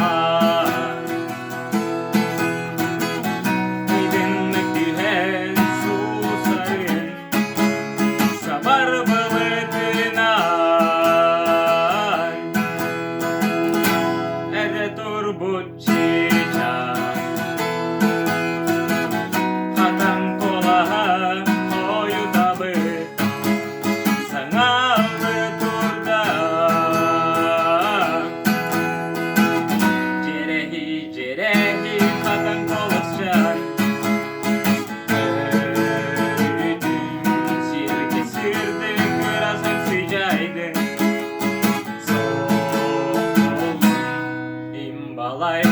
Буоллар Ыйдыннык түһэн суусарын Сабар былытынан Эрэ турбут чыычаах Хатан куолаһа хойутабыт Саҥалыы турда. Дьэрэһи, дьэрэһи хатан колосчан Өрүтүн сиргэ сырдык кырасан сыдьайды Соҕолун имбалай.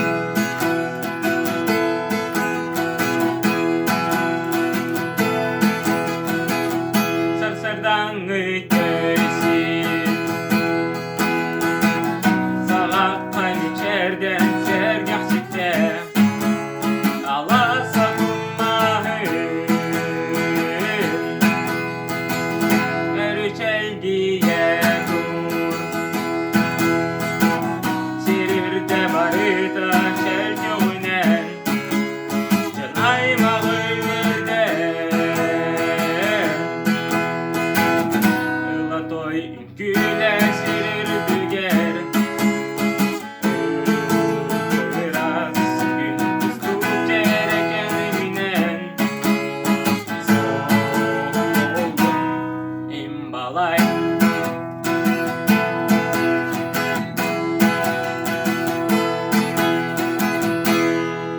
Сарсырдааҥҥы көй сир Саҕахха мичээрдэн сэргэхситэ Аласа кумааһы Өрүчэлдийэ тур. Сир үрдэ барыта чэлги.